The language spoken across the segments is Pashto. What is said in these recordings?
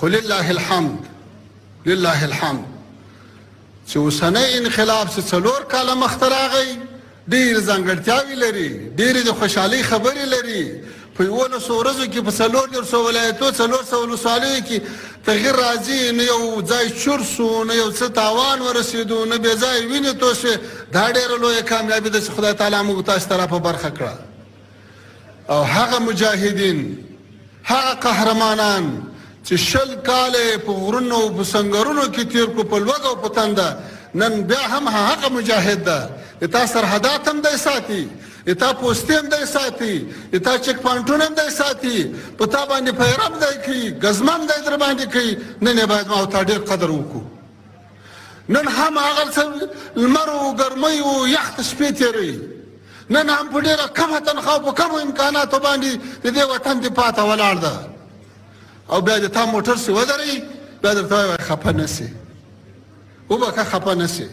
خو لله الحمد، لله الحمد چې اوسنی انقلاب چې 4 کاله مخته راغی، ډېرې ځانګړتیاوې لري، ډېرې د خوشحالۍ خبرې لري. په 11 ورځو کې په 34 ولایتو 400 ولسوالیو کې تغییر راځي، نه یو ځای چور سو، نه یو څه تاوان ورسېدو، نه بې ځایه وینې توی شوې. دا ډېره لویه کامیابي ده چې خدای تعالی موږ تاسو ته را په برخه کړه. او هغه مجاهدین، هغه قهرمانان چې 20 کاله یې په غرونو او په سنګرونو کې تېر کړو، په لوږه او په تنده، نن بیا هم هغه مجاهد ده. د تا سرحدات هم دی ساتي، د تا پوستې هم دی ساتي، د تا چک پوینټونه هم دی ساتي، په تا باندې پیره هم دی کوي، ګزمه هم دی در باندې کوي. نن یې باید ما او تا ډېر قدر وکړو. نن هم هغه څه لمر و ګرمۍ و یخ ته شپې تېروي، نن هم په ډېره کمه تنخوا او په کمو امکاناتو باندې د دې وطن دفاع ته ولاړ ده. او بیا د تا موټر سي ودروي، بیا درته وایي خفه نه سي، وبخښه خفه نه سي.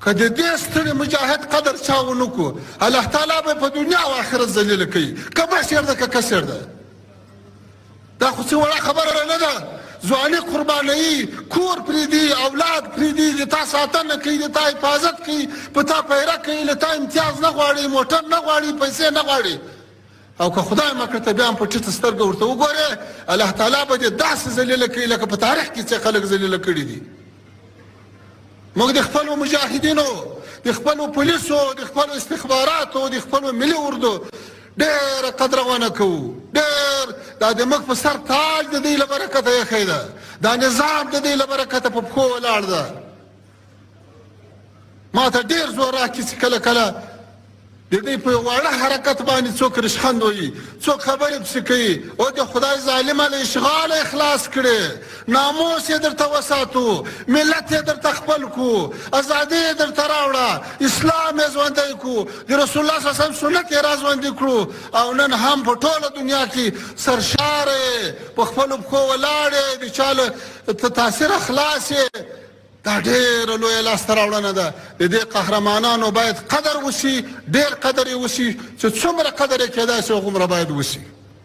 که د دې ستړي مجاهد قدر چا ونه کړو، الله تعالی به په دنیا او آخرت ذلیله کوي، که بشر ده که کسر ده. دا خو څه وړه خبره نه ده. ځواني قربانوي، کور پرېږدي، اولاد پرېږدي، د تا ساتنه کوي، د تا حفاظت کوي، په تا پیره کوي، له تا امتیاز نه غواړي، موټر نه غواړي، پیسې نه غواړي. او که خدای مه کړه ته بیا هم په ټیټه سترګه ورته وګورې، الله تعالی به دې داسې ذلیله کوي لکه په تاریخ کې چې خلک ذلیله کړي دي. موږ د خپلو مجاهدینو، د خپلو پولیسو، د خپلو استخباراتو، د خپلو ملي اردو ډېره قدرونه کوو، ډېر. دا د موږ په سر تاج د دوی له برکته ایښی ده، دا نظام د دوی له برکته په پښو ولاړ ده. ما ته ډېر زور راکړي چې کله کله د دوی په یو واړه حرکت باندې څوک رشخند وایي، څوک خبرې پسې کوي، او د خدای ظالمه له اشغاله یې خلاص کړې، ناموس یې درته وساتو، ملت یې درته خپل کړو، ازادي یې درته راوړه، اسلام یې ژوندی کړو، د رسول الله صلی الله علیه وسلم سنت یې را ژوندي کړو. او نن هم په ټوله دنیا کې سرشاره یې، په خپلو پښو ولاړ یې، د چا له تاثیره خلاص یې. دا ډېره لویه لاسته راوړنه ده. د دې قهرمانانو باید قدر وشي، ډېر قدر یې وشي، چې څومره قدر یې کېدای شي هغومره باید وشي.